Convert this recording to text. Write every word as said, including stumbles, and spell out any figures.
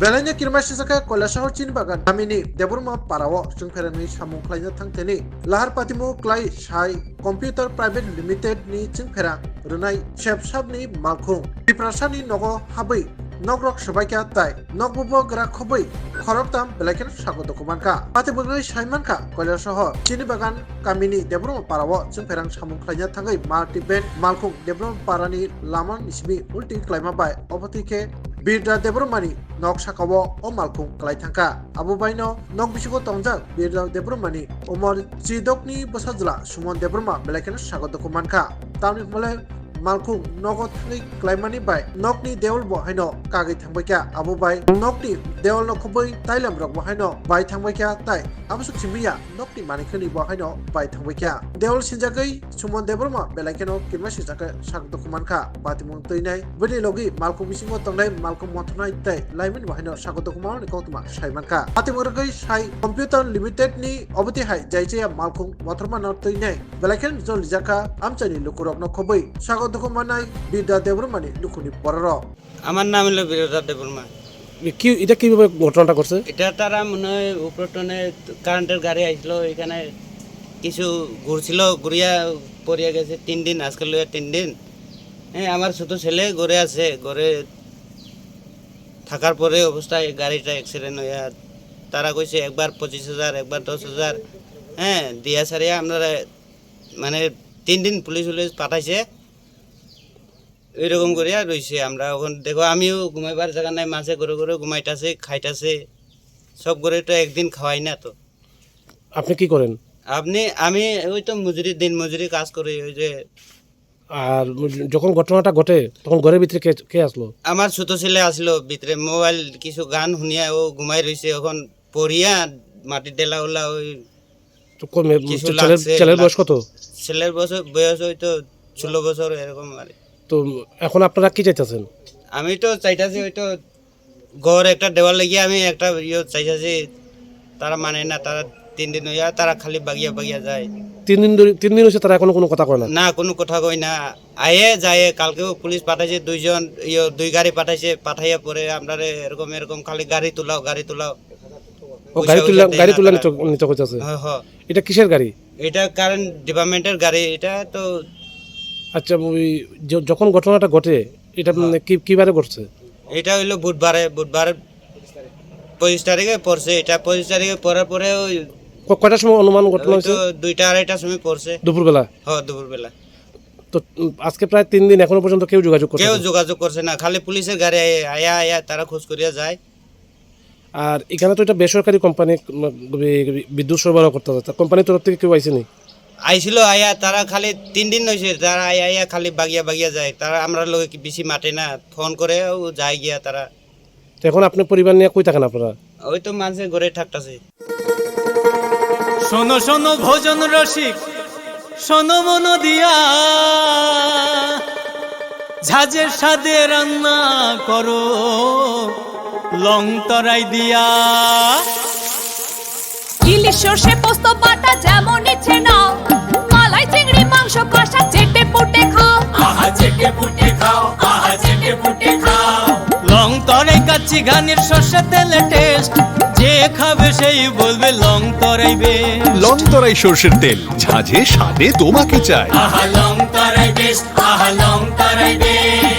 Belaino kirima sijak khe Kailasahar Chinibagan kamini Debbarma parao chwngpherangni samung khlaina thangthani lahar patimu klai sai Computer Private Limited ni chwngpherang rwnai Sepsapni malkhung Tiprasani nogo habwi nokrok swbaikha tai nokbubo gra khobwi khoroktham belai kheno sago dokumankha. Patibwgwi saimankha Kailasahar Chinibagan kamini Debbarma parao chwngpherang samung khlaina thangwi multi brand malkhung Debbarma parani lama ni simi ulti klaima bai obo twi khe Birda Debbarmani nok sakao o malkhung klai thangkha. Abo baino nok bisingo tongjak Birda Debbarmani umor chidokni bwsajla Suman Debbarma belai kheno sago dokumankha. Tamni hwnle malkhung nogo thangwi klaimani bai nokni dewal bo haino kagwi thangbaikha. Abo bai nokni dewal no khobwi tailam rok bo haino bai thangbaikha tai aboswk simi ya nokni manwi khwnwi bo haino bai thangbaikha. Dewal sinjagwi Suman Debbarma belai kheno kirima sijak khe sak dokumankha. Batimung twinai bini logi malkhung bisingo tongnai malkhung mothornai tei laimani bo haino sago dokumanani koktwma saimankha. Batimung rwgwi sai Computer Limited ni obotwi hai jaichaya malkhung mothormano twinai belai kheno jolijakha amchaini lukurokno khobwi sago dokumanai Birda Debbarmani lukurokni bororok. আমার নাম হলো বীরদা দেববর্মা। কি, এটা কিভাবে ঘটনাটা ঘটছে? এটা তারা মনে হয় উপরে টনে কারেন্টের গাড়ি আসলো, এখানে কিছু ঘুরছিল, ঘুরিয়া পড়িয়া গেছে তিন দিন, আজকে লইয়া তিন দিন। হ্যাঁ, আমার ছোট ছেলে ঘরে আছে, ঘরে থাকার পরে অবস্থায় গাড়িটা অ্যাক্সিডেন্ট হইয়া তারা কইছে একবার পঁচিশ হাজার, একবার দশ হাজার, হ্যাঁ, দিয়া সারিয়া আপনারা মানে তিন দিন পুলিশ উলিশ পাঠাইছে। এইরকম করিয়া রইছে আমরা। এখন দেখো, আমিও ঘুমাইবার জায়গা নাই, মাঝে ঘুরে ঘুরে ঘুমাইতাছে, খাইতাছে। সব ঘরে তো একদিন খাওয়াই না তো। আপনি কি করেন? আপনি, আমি ওই তো মজুরি, দিন মজুরি কাজ করি, ওই যে আর যখন ঘটনাটা ঘটে, তখন ঘরের ভিতরে কে, কে আসলো? আমার ছোট ছেলে আসলো ভিতরে, মোবাইল কিছু গান শুনিয়া ও ঘুমাই রইছে। এখন পড়িয়া মাটির ডেলা ওলা ওই তো কমে, কিছু ছে-, ছেলের, লাগছে, ছেলের বয়স লাগ-, কত? ছেলের বছর, বয়স হয়তো ষোলো বছর এরকম আর কি। তো এখন আপনারা কি চাইতেছেন? আমি তো চাইতাছি হয়তো ঘর একটা দেওয়াল লাগিয়ে আমি একটা ইয়ে চাইতাছি, তারা মানে না, তারা তিন দিন হইয়া তারা খালি বাগিয়া বাগিয়া যায়। তিন দিন ধরে, তিন দিন হয়েছে তারা এখনো কোনো কথা কয় না? না, কোনো কথা কয় না। আয়ে যায়, কালকেও পুলিশ পাঠাইছে দুইজন, ইয়ে, দুই গাড়ি পাঠাইছে, পাঠাইয়া পরে আমরারে এরকম এরকম খালি গাড়ি তুলাও, গাড়ি তুলাও। ও, গাড়ি পয়সা তুললা, উঠাতে গাড়ি না তুললা তারা। নিতে, নিতে কইতাছে? হ্যাঁ, হ্যাঁ। এটা কিসের গাড়ি? এটা কারেন্ট ডিপার্টমেন্টের গাড়ি, এটা তো। আচ্ছা, ওই য-, যখন ঘটনাটা ঘটে, এটা, হ্যাঁ। মানে, কি, কি বারে ঘটছে? এটা হইলো বুধবারে, বুধবার পঁচিশ তারিখে পড়ছে। এটা পঁচিশ তারিখে পড়ার পরে ওই ক-, কয়টার সময় অনুমান ঘটনা ওই তো হয়েছে? দুইটা আড়াইটার সময় পড়ছে। দুপুরবেলা? হ্যাঁ, দুপুরবেলা। তো, উম, আজকে প্রায় তিন দিন এখনো পর্যন্ত কেউ যোগাযোগ করছে কেউ না? যোগাযোগ করছে না, খালি পুলিশের গাড়ি আয়া, আয়া, আয়া তারা খোঁজ করিয়া যায়। আর এখানে তো এটা বেসরকারি কোম্পানি, উম, বি-, বি-, বিদ্যুৎ সরবরাহ করতে হবে। তা কোম্পানির তরফ থেকে কেউ আইসেনি? আইছিল, আয়া তারা খালি তিন দিন হইছে, তারা আয়া, আয়া খালি বাগিয়া, বাগিয়া যায়। তারা আমরা লগে কি বেশি মাতে না, ফোন করে ও যায় গিয়া তারা। তো এখন আপনার পরিবার নিয়ে কই থাকেন আপনারা? ওই তো মানুষের ঘরে থাকতাছে। শোনো, শোনো, ভোজন রসিক, শোনো মন দিয়া, ঝাঁঝের স্বাদে রান্না করো লং তরাই দিয়া। ইলিশ সর্ষে পোস্ত বাটা যেমন ইচ্ছে নাও, মালাই চিংড়ি মাংস কষা চেটে পুটে খাও। আহা চেটে পুটে খাও, আহা চেটে পুটে খাও। লং তরাই কাচ্চি ঘানির সর্ষে তেলে টেস্ট, যে খাবে সেই বলবে লং তরাই বেস্ট। লং তরাই সর্ষের তেল, ঝাঁঝে স্বাদে তোমাকে চাই। আহা লং তরাই বেস্ট, আহা লং তরাই বেস্ট।